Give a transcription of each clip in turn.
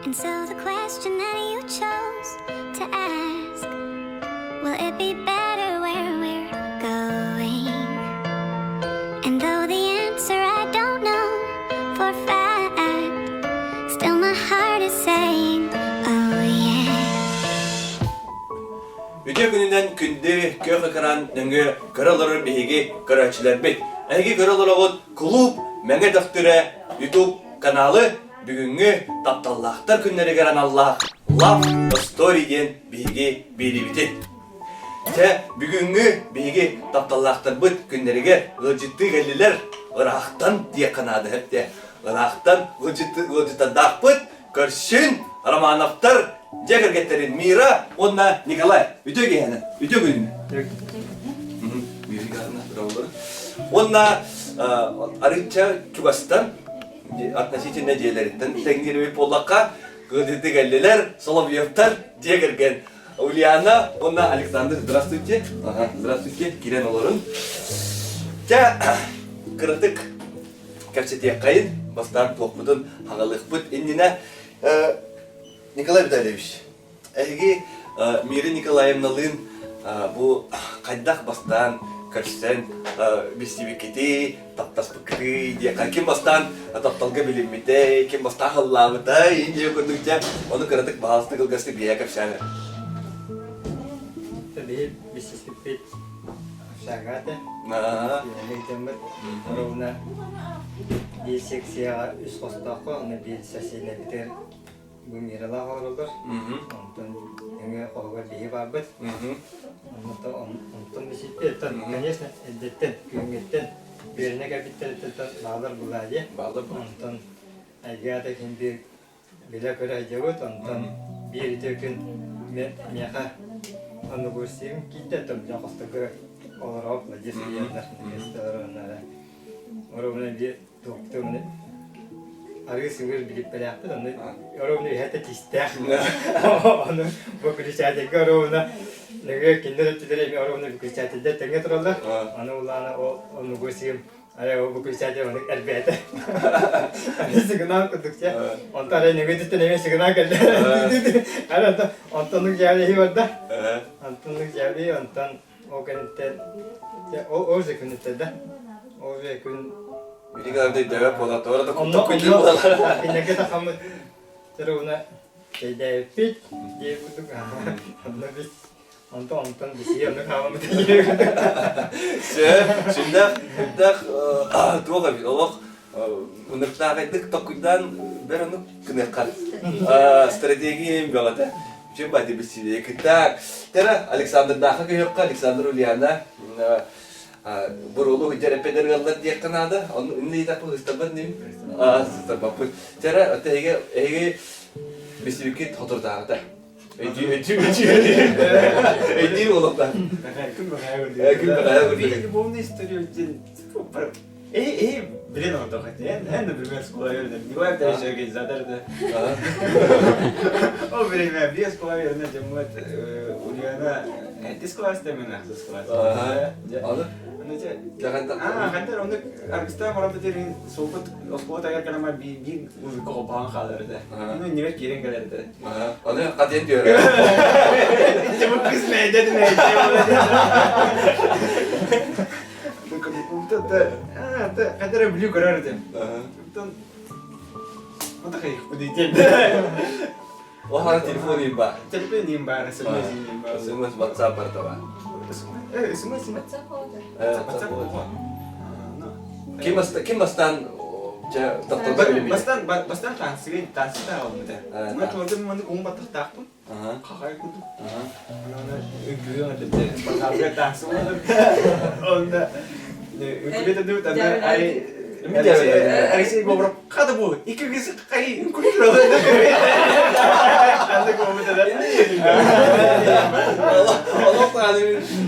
And so the question that you chose to ask, will it be better where we're going? And though the answer I don't know for fact, still my heart is saying, oh yeah. Үтүө күнүнэн күндү күөх экран нөҥүө көрө олорор биһиги көрөөччүлэрбит. Эһиги көрө олороҕут кулууп Мэҥэ Төхтүрэ YouTube каналы бүгүҥҥү тапталлаахтар күннэригэр аналлаах Love Story диэн биһиги биэриибитин. Дьэ, бүгүҥҥү биһиги тапталлаахтарбыт күннэригэр ыалдьыттыы кэллилэр. Ыраахтан диэххэ наада эптэ. Ыраахтан ыалдьыттардаахпыт Көрсүн Романовтар дьиэ кэргэттэрин Мира уонна Николай. Үтүө киэһэнэн, үтүө күнүнэн. Уонна арыычча чугастан относительно дьиэлэриттэн тэҥниир буоллахха, кыылдьыты кэллилэр Соловьевтар дьиэ кэргэн Ульяна уонна Александр, здравствуйте. Ага, здравствуйте, киирэн олорун. Чэ, кыратык кэпсэтиэххэйин, бастаан туохпутун хаҕалыахпыт иннинэ Николай Витальевич, эһиги Мира Николаевналыын бу хайдах бастаан көрсөн билсибиккитий, таптаспыккытый диэххэ ким бастаан тапталга билиммитэй, ким бастаан халлаабытай диэн курдук дьэ, ону кыратык баһаалыста кылгастык биһиэхэ кэпсээн эрэ. Биһи билсиспиппит Шагата. Ыытыммыт ровно биир секцияҕа үс хостооххо, онно биир соседнайбытыгар бу Миралаах олороллор. Онтон өҥө хоһугар биһи баарбыт. Онтон бисиппиттэн, конечно, эрдэттэн, күһүҥҥүттэн үөрэнэ кэлбиттэриттэн баалар булаа дии. Онтон Айгаата ким биир билэ-көрө сылдьабыт, онтон биир үтүө күн миэхэ оннугурсиим киирдэ, оттон хосторго олороп, ладьыс ийэлэр олороннара. Оруобуна биир туохтуун арыы сыгыр билиппэлээхпит, онно оруобуна үһэтэ тистээх. Ону выключательгэ оруобуна нөҥүө кинилэр өттүлэрэ эмиэ оруобуна выключательдэр тэҥҥэ тураллар. Аны улаана ол оннугурсиим Арай ол выключатель маннык элбээтэ. Аны сигнал курдук чэ. Онтон арай нөҥүөтүттэн эмиэ сигнал кэллэ. Арай онтон онтоннук дьээбэлэһии барда. Онтоннук дьээбэлэһии онтон ол кэнниттэн ол ол же күнүттэн да. Ол же күн Билигин өйдөбөт буолан туора да Онно куттан буолалар. Кинилэргэ тахаммыт ровно чэйдээбиппит диэн курдук онно біз Онтон онтон бисии онно хааммыт Сөп, сүрдээх, сүрдээх туох эбит, олох ынырыктаахайдык толкуйдаан бэр оннук гыныахха. Стратегия бөҕөтө. Үчүгэй баайды билсиилэри кытта. Тера Александрдаахха көһүөххэ, Александр Ульяна буруолу сылдьар эппедер ыаллар диэххэ наада. Онну инни ыйытаппыт ыстарбат ним. Ыстарбаппыт. Тера, эһиги эһиги билсибиккит хотордааҕыта. Өйдүү, өйдүү, өйдүү. Өйдүү олохта. Күн бэҕэһээ көрдүк. Любовная история диэн Эй, эй, билен олордох этэ. Эн, эн, например, школа вернем. Николай Витальевич организатор да. О время без школа вернем, дьоммут Ульяна Эттис класс мен ахсыс класс. Аны? Аны же Аа, хантар оннук аргыстаан баран битэрин суоппут оскуола тагар кэлэмэр биир музыка холбоон хаалар этэ. Ну, небет киирэн кэлэр этэ. Аны хатыйан түөрэ. Иччэ бу кыз мэйдэ мэйдэ. Хантар бүлүү көрөр этим. Оттон Оһара телефон им баар. Телефон им баар, смс им баар. СМС, WhatsApp барыта баар. СМС, WhatsApp Ким баста ким бастаан дьэ тапталга билиммитэ? Бастаан бастаан танцыгын танцыта албыта. Мен туордум маннык уун баттахтаахпын. Хахай курдук. Аны үҥкүүгэ өтөттө базарга танцы болар. Онда үҥкүүгэ өтөттө аны ай Алексей Бобров хата бу икки кыз кай үҥкүү Аны көмөтөлөр. Олох аны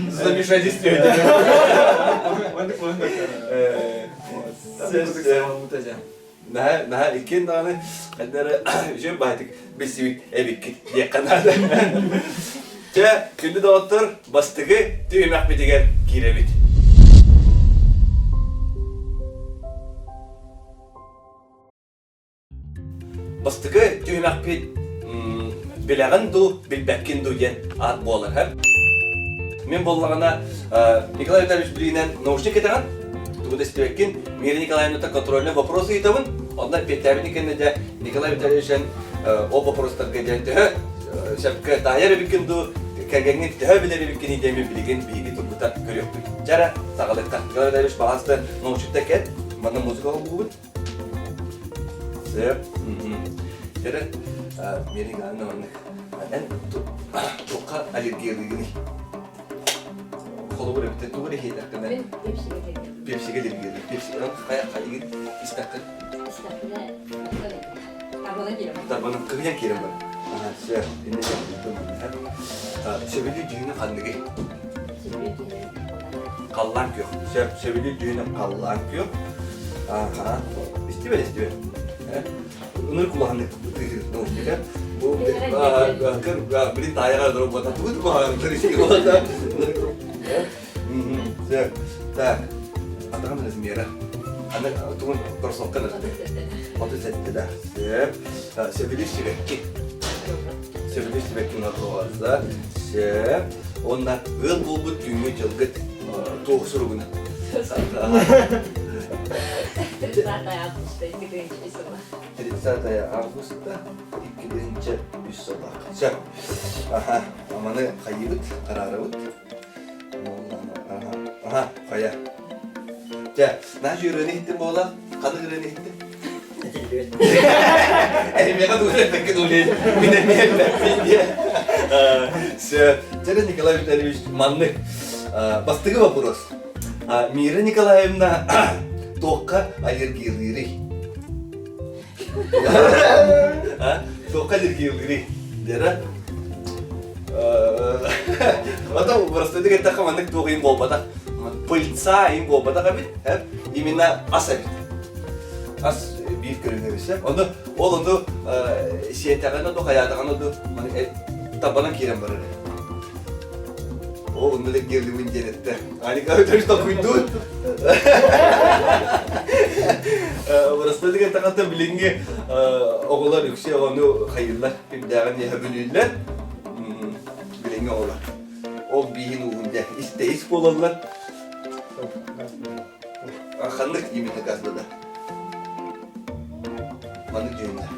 замешательство. Наһаа наһаа иккиэн даҕаны ханна эрэ үчүгэй баайтык билсибит эбиккит диэххэ наада. Чэ, күндү доҕоттор, бастакы түһүмэхпитигэр киирэбит. Бастакы түһүмэхпит билэҕин дуу, билбэккин дуу диэн аат буолар. Мин буоллаҕына Николай Витальевич билиинэн наушник кэтэҕин, тугу да истибэккин, Мира Николаевната контрольный вопрос ыйытабын, онно эппиэттээбитин кэннэ дьэ Николай Витальевич ол вопростарга диэн төһө сөпкө таайар эбиккин дуу, кэргэҥҥин төһө билэр эбиккиний диэммин билигин биһиги тургута көрүөхпүт. Дьэ эрэ, саҕалыахха. Николай Витальевич баҕаста наушникта кэт, манна музыка холбуубут. Сөп. Дьэ Мира Николаевна маннык эн туохха аллергиялыыгыный? Холобур эбитэ тугу эрэ иһиэтэххинэ Мин пепсигэ кэлбитим. Пепсигэ аллергиялыыр. Пепси хайа хайыгын истэххин? Истэхпинэ тарбана киирэн Тарбана кыһыйан киирэн бар. Аха, сөп. Инне Сөбүлүүр дьүһүнэ ханныгый? Сөбүлүүр дьүһүнэ Халлаан күөх. Сөп, сөбүлүүр дьүһүнэ халлаан күөх. Аха. Истибэт, истибэт. Ынырык улаханнык ытыыр наушнига. Бу блин таайаҕа дорогуота тугу тугу Сөп. Так. Атаҕын размера. Аны тугун кроссовка 37 да. Сөп. Сөбүлүүр сибэкки. Сөбүлүүр сибэкки роза. Сөп. Уонна ыал буолбут түүҥҥү дьылгыт туох суругунан? 30 августа 2003 сыла. 30 августа 2003 сыллаах. Сөп. Аха, маны хайыыбыт, хараарабыт. Аха, хайа. Дьэ, наша ырыаны иһиттим буола. Ханнык ырыаны иһиттим? Эримиэхэ тугу эппэккин улей. Мин эмиэ эппэппин диэ. Все. Дьэ, Николай Витальевич, маннык. Бастакы вопрос. Мира Николаевна туохха аллергиялыырый? Туохха аллергиялыырый? Дера? Потом простойдук эттэххэ маннык туох иһин буолбатах. Пыльца иһин буолбатах эбит. Именно ас эбит. Ас биир көрүҥэ эбит. Ону ол ону сиэтэҕинэ ду хайаатаҕына ду табанан киирэн барар. О, онно да гелибин диэн эттэ. Аника өтөрү токуйдуун. Простойдук эттэххэ билиҥҥи оҕолор үксэ ону хайыыллар, кимдээҕин иһэ бүлүүллэр. Билиҥҥи оҕолор. Ол бииһин ууһун дьэ истэйис буолаллар. Ханнык именно газлада? Маннык дьүһүннээх.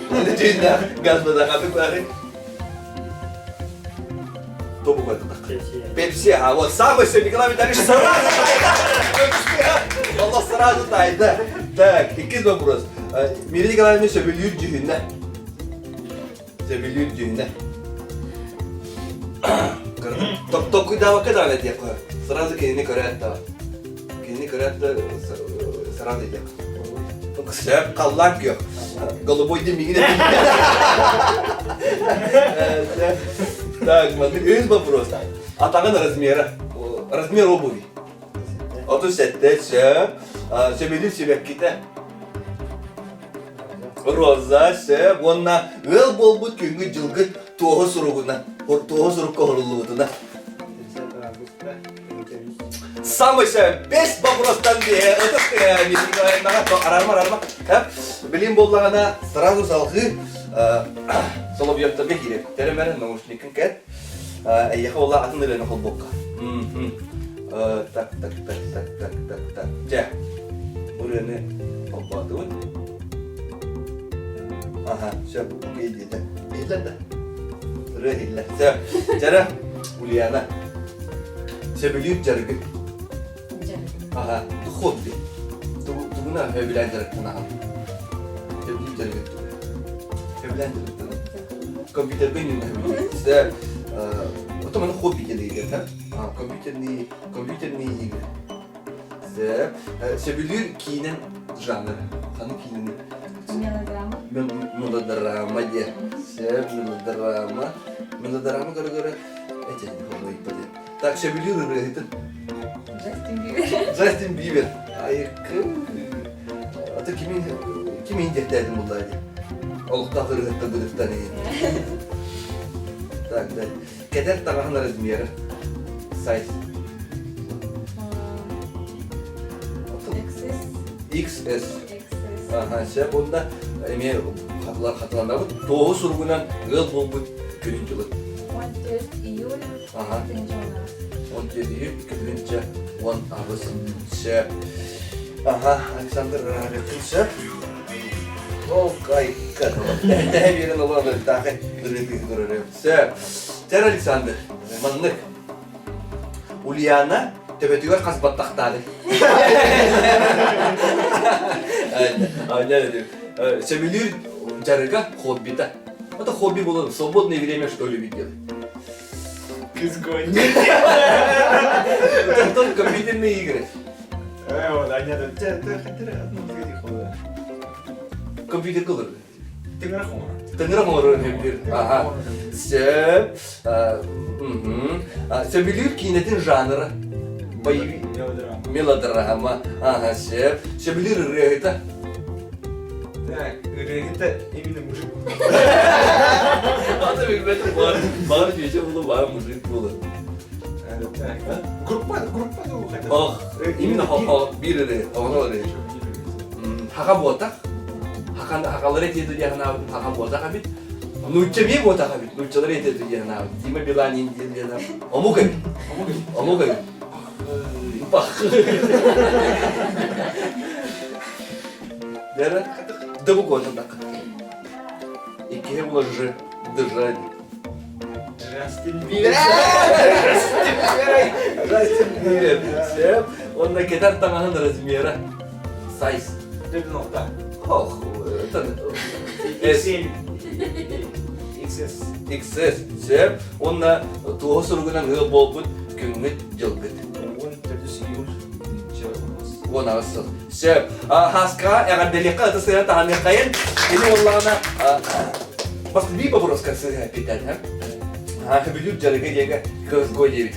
Маннык дьүһүннээх газлада ханнык баары? Пепси, а вот самый все, Николай Витальевич сразу Allah сразу тайда. Так, иккис вопрос. Мира Николаевна сөбүлүүр дьүһүнэ. Сөбүлүүр дьүһүнэ. Толкуйдаабакка даҕаны диэххэ. Сразу кинини көрөөт да. Кинини көрөөт да сразу диэх. Сөп, халлаан күөх. Голубой дим миигин Так, смотри, үс вопрос. Атаҕын размера. Размер обуви. 37 сөп. Сөбүлүүр сибэккитэ. Роза, сөп. Уонна ыал буолбут күҥҥүт дьылгыт туоһу суругунан, туоһу сурукка оһоруллубутунан. Самый сөп, бес вопростан биһэ ытыс арарма арарма. Билим буоллаҕына сразу салҕыы Соловьевтарга киирэр. Тэрэмэрэ наушникын кэт. Эйиэхэ ола атын ырыаны холбуохха. Так, так, так, так, так, так, так. Дьэ, ырыаны холбоотубут. Аха, сөп, окей диэтэ. Иһиллэр да? Ырыа иһиллэр. Сөп. Дьара, Ульяна. Сөбүлүүр дьарыгын. Аха, хобби. Тугуна сөбүлээн дьарыктанаҕын? Сөбүлүүр дьарыгын тугу? Сөбүлээн дьарыктанар. Компьютерга ньыҥна сөбүлүүр. Потом аны хобби диэн ыйытар. Компьютерные, компьютерные игры. Сөбүлүүр киинэн жанр. Ханнык киинэни? Мелодрама. Мелодрама диэн. Сөп, мелодрама. Мелодрама көрө-көрө эти Так, сөбүлүүр ырыаһытын. Джастин Бибер. Джастин Бибер. Айыкы. Аты кимин кимин диэхтээтим буллаа дии. Олохтоох ырыаһыттар быдыктан иһин. Так, да. Кэтэр таҥаһын размера. Size. XS. XS. Ага, сөп. Онда эмиэ хатылар хатыланабыт. Туоһу суругунан ыал буолбут күнүн дьылын. 14 июль Аха. 14 июль 2018 сөп. Аха, Александр Раревтин сөп. Ол кайка. Тэһэ биэрэн олорон таахы ырыты көрөрөм. Сөп. Тер Александр, маннык. Ульяна төбөтүгэр хас баттахтаады. Сөбүлүүр дьарыга хоббита. Это хобби было свободное время, что любит делать. Кызгонни. Это компьютерные игры. Компьютер кылыр. Тыҥырах оҥорор үһү. Аха. Сөп. Сөбүлүүр киинэтин жанра. Боевик. Мелодрама. Ага, сөп. Сөбүлүүр ырыаһыта. Так, ырыаһыта именно мужик. Ата билбэтим бар. Бар чүчэ булу бар мужик булу. Так, группа, группа Ох, именно биир ырыа, оҕону ырыа. Хаха буотах. Хахалары этиэ диэн хаха буотах эбит. Нуучча эмиэ буотах эбит. Нууччалары этиэ диэн Дима Биланин диэн омук эбит. Омук эбит. Пах. Вера, да буквально так. Иккиһи була ж дыжать. Джастин Бибер. Джастин Бибер. Сөп. Онно кетер таҥаһын размера. Сайз. Нота. Ох, это... XL. XS. XS. Сөп. Онно туоһу суругунан ыал буолбут күҥҥүт дьылгыт. 14 июль. 18 сыл. Сөп. Хаска эҕэрдэлиэххэ ытыс сыһан таһаныаххайын. Кини буоллаҕына бас биир боппуруоска сыһа эппитэн, Сөбүлүүр дьарыга диэгэ КСГО диэбит.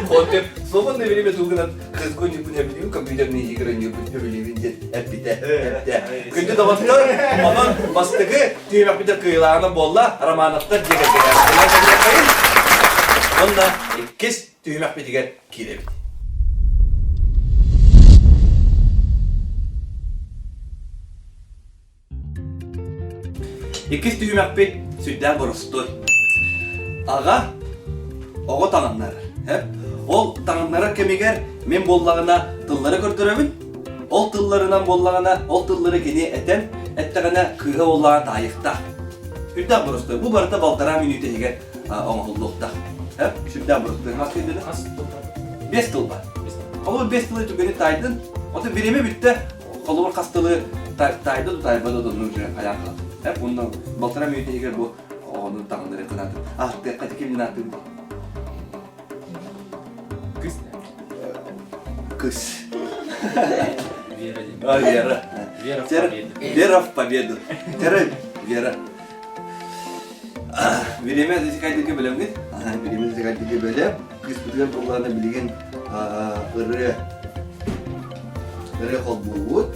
Хотеп свободное время тугунан КСГО ньыппын сөбүлүүбүн, компьютерные игры ньыппын сөбүлүүбүн диэн эппитэ. Эппитэ. Күндү доҕоттор, онон бастакы түһүмэхпитэ кыайыылааҕынан буолла Романовтар дьиэ кэргэнэ. Уонна иккис түһүмэхпитигэр киирэбит. Иккис түһүмэхпит сүрдээх боростуой. Аҕа оҕо таҥыннарар. Ол таҥыннарар кэмигэр мин буоллаҕына тыллары көрдөрөбүн. Ол тылларынан буоллаҕына, ол тыллары кини этэн, эттэҕинэ кыыһа буоллаҕына таайыахтаах. Сүрдээх боростуой. Бу барыта балтараа мүнүүтэ иһигэр оҥоһуллуохтаах. Сүрдээх боростуой. Хас тыл Хас тыл бар? Бес тыл бар. Холобур бес тылы түгэни таайдын. Ото бириэмэ бүттэ. Холобур хас тылы таайда да таайбата да оннук же хайаан хаалар. Эп онно балтараа мүнүүтэ иһигэр бу оҕону таҥнары кынаатын. Ааттыахха кимнин ааттыыбыт? Кыс. Кыс. Вера. А, Вера. Вера в победу. Вера в победу. Терен, Вера. Бириэмэ засекайдыга бэлэмҥит? Бириэмэ засекайдыга бэлэм. Кыыспытыгар буоллаҕына билигин ырыа ырыа холбуубут.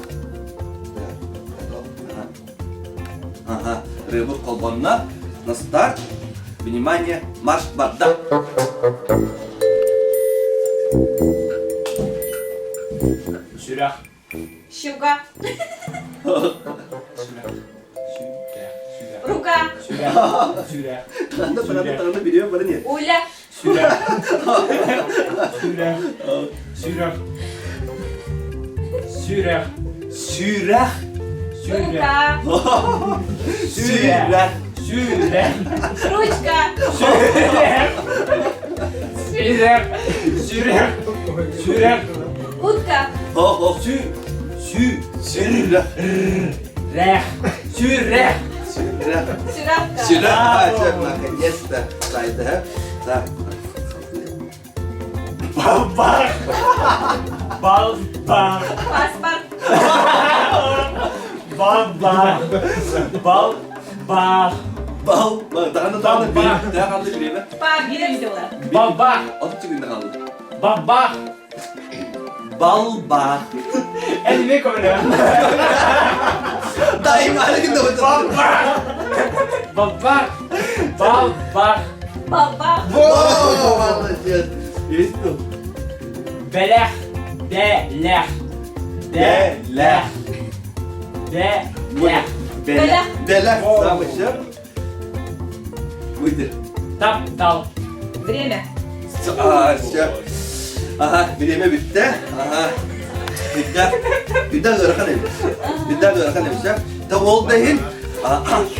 Ага, ырыабыт холбонно. На старт. Внимание, марш барда. Сүрэх. Щука. Рука. Сүрэх. Таҕанда баран таҕанда билиэн баран Уля. Сүрэх. Сүрэх. Сүрэх. Сүрэх. Сүрэх. Рука. Сүрэх. Сүрэх. Ручка. Сүрэх. Сүрэх. Сүрэх. Сүрэх. Утка. Сү. Сү. Сүрэх. Рэх. Сүрэх. Сүрэх. Сүрахка. Сүрэх. Наконец-то. Да, да. Балбар. Балбар. Паспорт. Балбар. Балбар. Бал. Даҕаны даҕаны биир хаалды бириэмэ. Победа. Бабах. 30 секунда хаалды. Бабах. Балбах. Эн эмиэ көмөлөһөн. Дайым ары гында Бабах. Бабах. Балбах. Бабах. Во, молодец. Есть тут. Бэлэх. Бэлэх. Бэлэх. Бэлэх. Бэлэх. Бэлэх. Самый сөп. Выйди. Таптал. Время. А, все. Ага, время бүттэ. Ага. Бүттэ. Бүттэ ыарахан эбит. Бүттэ ыарахан эбит. Та ол да иһин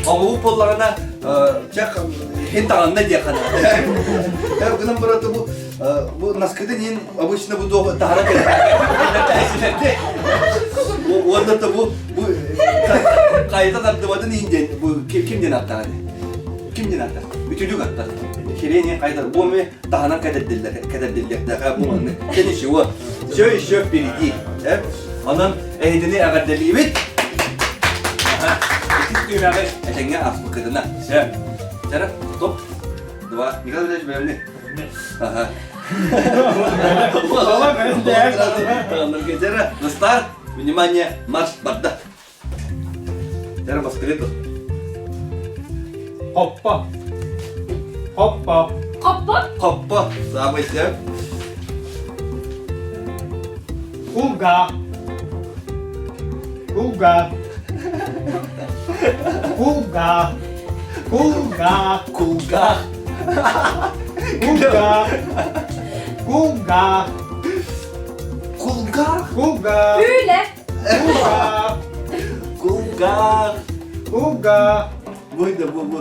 оҥоһуу буоллаҕына чэ иһин таҕанна диэххэ наада. Гынан баран бу бу наскытын иһин обычно бу туох таһара кэлэр. Уонна да бу бу хайта тардыбатын иһин диэн бу ким диэн аттаҕа Ким диэн аттар? Үтүлүк аттар. Хирение хайдар. Бу эми таһынан кэтэрдиллэр, кэтэрдиллиэхтээх бу маннык. Це ничего. Все еще впереди. Онон эһитини эҕэрдэлиибит. Иккис түһүмэҕи этэҥҥэ ааспыккытына. Все. Чара, стоп. Два. Николай Витальевич, бэлэмни. Ага. На старт. Внимание, марш, барда. Дьэ, бастыгы тыл. Хоппо. Хоппо. Хоппо. Хоппо. Саамай сөп. Кулга. Кулга. Кулга. Кулга. Кулга. Кулга. Кулга. Кулга. Кулга. Үлэ. Кулга. Кулга. Кулга. Бу да бу бу.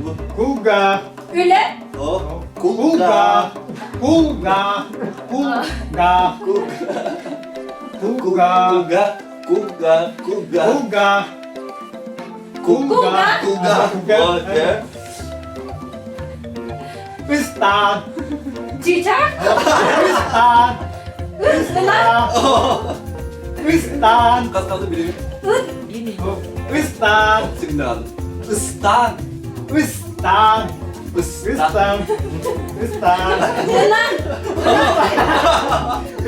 Бу. Кулга. Үлэ. О. Кулга. Кулга. Кулга. Кулга. Кулга. Кулга. Кулга. Кулга. Кулга. Кулга. Кулга. Вот. Ыстаан. Чичах. Ыстаан. Ыстана. Ыстаан. Хас kaldı bileyim. Ыстаан. Сигнал. Ыстаан. Ыстаан. Ыстаан. Ыстаан. Ыстаан.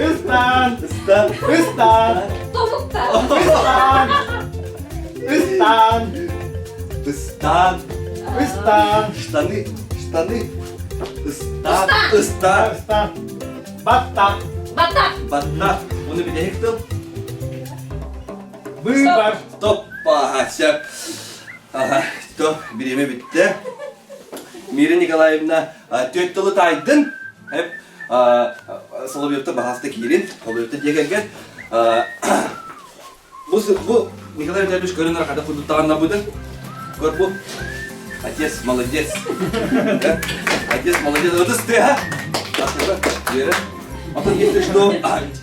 Ыстаан. Ыстаан. Ыстаан. Тобукта. Ыстаан. Ыстаан. Ыстаан. Ыстаан. Штаны. Штаны. Ыстаан. Ыстаан. Ыстаан. Баттах. Баттах. Баттах. Оны билэһик тыл. Выбор. Стоп. Ага, все. Ага, стоп. Бириэмэ бүттэ. Мира Николаевна түөрт тылы таайдын. Хеп Соловьевта баһаста киирин. Соловьевта дьиэ кэргэн. Бу, бу Николай Витальевич көрөн арахата курдуктаҕаннарбытын көр бу. Отец молодец. Отец молодец. Ытыс тыаһа. Үөрэ. Оттон если что,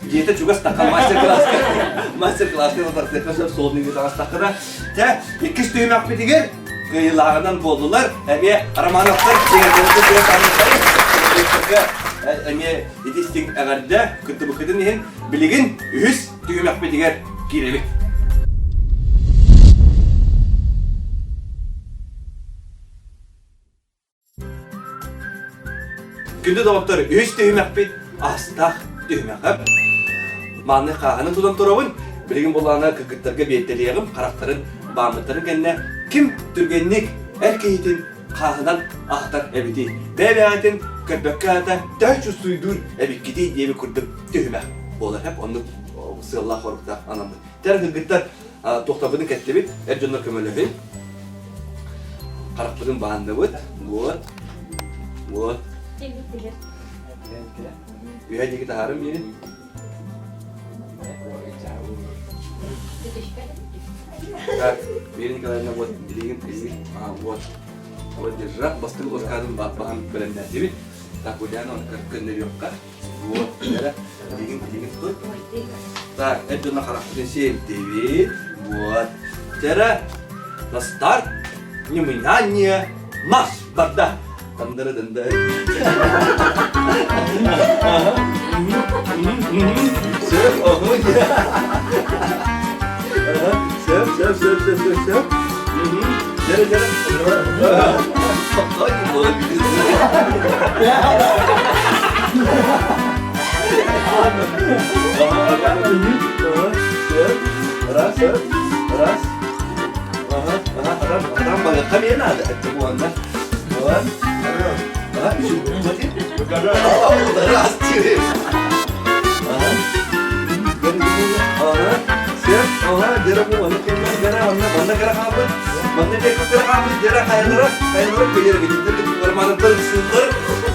дьиэтэ чугас такка мастер-класска мастер-класска тартыахха сөп суолун таҕыстаххына. Тэ, иккис түһүмэхпитигэр кыайыылааҕынан буоллулар. Эмиэ Романовтар эмиэ итистиҥ эҕэрдэ кыттыбыккытын иһин билигин үһүс түһүмэхпитигэр киирэбит. Күндү доҕоттор, үһүс түһүмэхпит астаах түһүмэх. Мааны хааһынан тутан турабын. Билигин булаана кыргыттарга биэртэлиэҕим, харахтарын бааммыттарын кэннэ ким түргэнник эр киһитин хааһынан аһатар эбитий? Бэйэ-бэйэҕитин көрбөккө аата төһө чувствуйдуур эбиккитий диэбит курдук түһүмэх буолар. Оннук сыаллаах хоруктаах анаммыт. Тэр кыргыттар туохтарбытын кэттибит, эр дьоннор көмөлөһүн. Харахпытын баанныбыт. Вот. Вот. Үһэ диэки таһаарым биэрин. Так, Вера Николаевна, вот, билигин, билигин, а, вот. Вот, держа, бастыҥ лоскаатын баһан бэлэмнээтибит. Так, Ульяна, көннөрүөххэ. Вот, эрэ, билигин, билигин тут. Так, эр дьоно харахпытын сиэбитибит. Вот. Тера, на старт, внимание, марш, барда. Тандыры дынды. Сөп, ого, Сөп, сөп, сөп, сөп, сөп, сөп. Дьэрэ, дьэрэ. Раз, раз. Ага, ага, адам, адам багакка мен надо. Это вот. Раз, Ага, дьэрэ бу манна кэллэр, дьэрэ манна манна кыра хаалбыт, манна эмиэ кыра хаалбыт, дьэрэ хайалара, хайалара кыйар гидиттэр Романовтар ыксыыллар.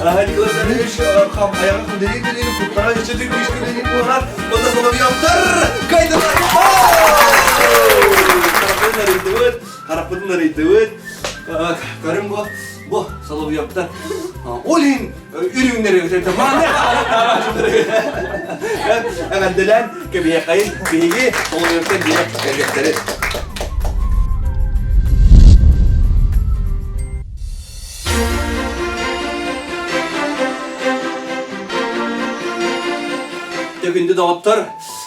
Ага, Николай Васильевич хам айаҕа кудэрии кудэрии куттара өссө түгүс кудэрии буолар. Онно Соловьевтар кайдылар. Хараппытын арыйдыбыт, хараппытын арыйдыбыт. Көрүҥ бу, бу Соловьевтар. Ол иһин үрүҥнэри өтөтө мааны эҕэрдэлээн кэбиһиэххэйин биһиги Соловьевтар диэ кэлиэхтэри. Күндү доҕоттор,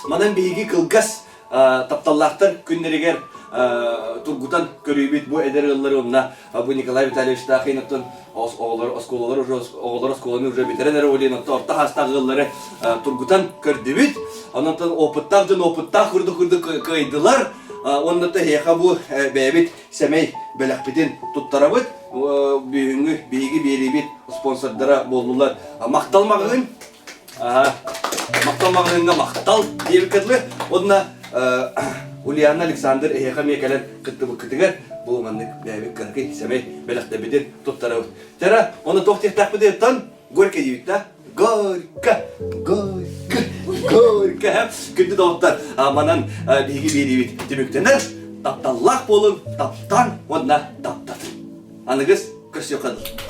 манан биһиги кылгас тапталлаахтар күннэригэр тургутан көрүүбүт бу эдэр ыаллары уонна бу Николай Витальевичтаах оттон оҕолор оскуолалар уже оҕолор оскуоланы уже бүтэрэн эрэ олин оттон орто хаастаах ыаллары тургутан көрдүбүт. Онон опыттаах дьон опыттаах курдук курдук кыайдылар. Уонна эһиэхэ бу бэйэбит сэмэй бэлэхпитин туттарабыт. Бүгүҥҥү биһиги биэриибит спонсордара буоллулар. Махтал маҕаһыын Махтал маҕаһыыҥҥа махтал диэбиккэ дылы. Уонна Ульяна Александр эһиэхэ эмиэ кэлэн кыттыбыккытыгар бу маннык бэйэбит кыракый сэмэй бэлэхтэбитин туттарабыт. Тара, оны туох диэхтээхпититтэн горько диибит да? Горько, горько, горько. Күндү доҕоттор, манан биһиги биэриибит түмүктэнэр. Тапталлаах буолун, таптаан уонна таптатын. Аныгыс көрсүөххэ дылы.